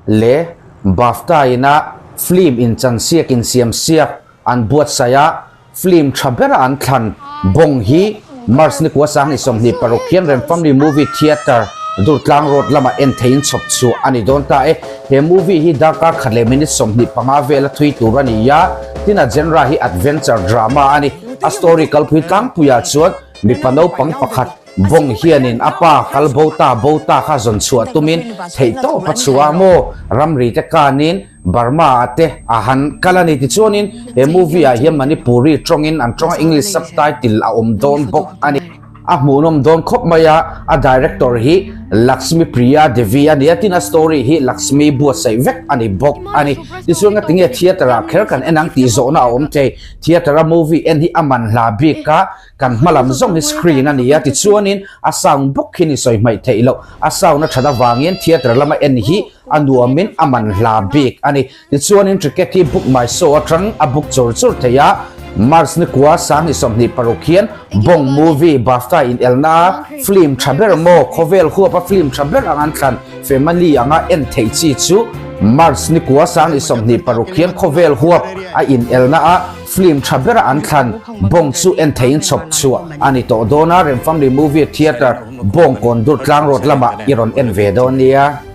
Le BAFTA ina film inchansiak insiamsiak an buatsaih a, film tha bera an thlan bawng hi March ni kua 2026 hian Remfamily Movie Theatre, Durtlang Road lamah en theiin chhawp chhuah a ni dawn ta e. He movie hi darkar khat leh minute 25 vela thui tur a ni a, tin a genre hi adventure drama a ni. A story kalpui tlangpuiah chuan mipa naupang pakhat Bawng hianin a pa kal bo ta bo ta kha zawn chhuah tumin theihtawp a chhuah a maw? Ramri te kanin Burma ah te a han kal a ni. Tichuanin he movie ah hian Manipuri tawngin an tawnga English subtitle a awm dawn bawk a ni. A hmuhnawm dawn khawp mai a, a director hi Lakshmi Priya Devi a ni a, tin a story hi Lakshmi buatsaih vek a ni bawk a ni. Tichuan ngatinge theatre ah kher kan en ang tih zawhna a awm thei. Theatre a movie en hi a man hla bik a. Kan hma lam zawng hi screen a ni a, tichuanin a sound bawk hi ni sawi hmaih theih loh. A sound a that avangin theatre lama en hi a nuamin a man hla bik a ni. Tichuanin ticket hi book my show atang a book chur chur thei a. March ni kua 2026 hian Bong movie BAFTA inelna a film tha ber maw khawvel huapa film tha ber ang an thlan family anga en theih chi chu March ni kua 2026 hian khawvel huap a inelna a Film tha bera an thlan bawng chu en theiin chhawp chhuah a ni tawh dawn a, Remfamily Movie Theatre Bawngkawn Durtlang Road lamah i rawn en ve dawn nia.